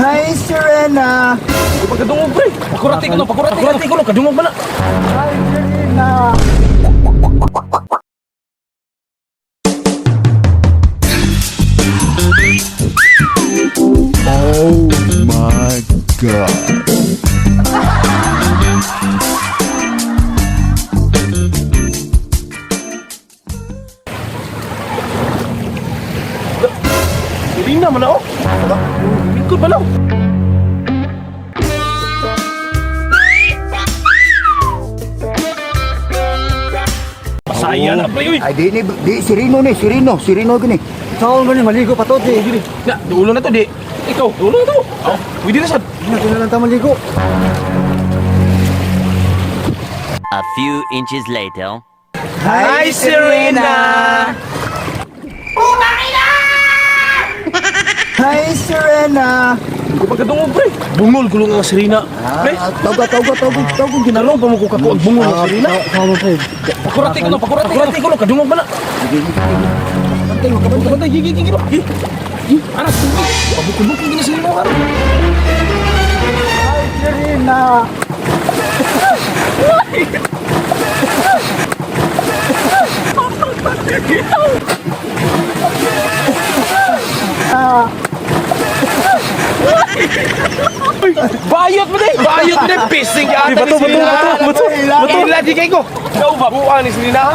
Hi, Serena! Pagkadungog, pre. Pakurati ko no, pakurati, pakurati ko no, kadungog ba na? Hi, Serena! Oh my God. Serena man na oh. Lingkod ba lang? Pasaya na, pre, uy. Ay, di ni, di, Sereno ni, Sereno, Sereno gini. Saan ba ni maligo pa to, di? Gini. Na, dulo na to, di. Ikaw, dulo na to. Oh, pwede na sad. Hindi na lang ta maligo. A few inches later. Hi, Serena! Hi, Serena! Hindi ko pagkadungog, pre. Bungol gulong ang Serena. Pre, Ah, tawga, tawga, tawga, tawga. ginalong pa mo ko kako ang bungol ng Serena. Saan pre? Pakurati ko no, pakurati, pakurati ko no, kadungog ba na? Bantay, huwag ka bantay. Bantay, gigi, gigi, gigi. Gigi, anak, tubig. Pabukod-bukod gina Serena karon. Hi, Serena! Bayot mo day! Bayot mo day! Pising ka ata ni Serena! Bato, bato, bato! Bato! Ila di kay ko! Ikaw ba? Buwan ni Serena ha?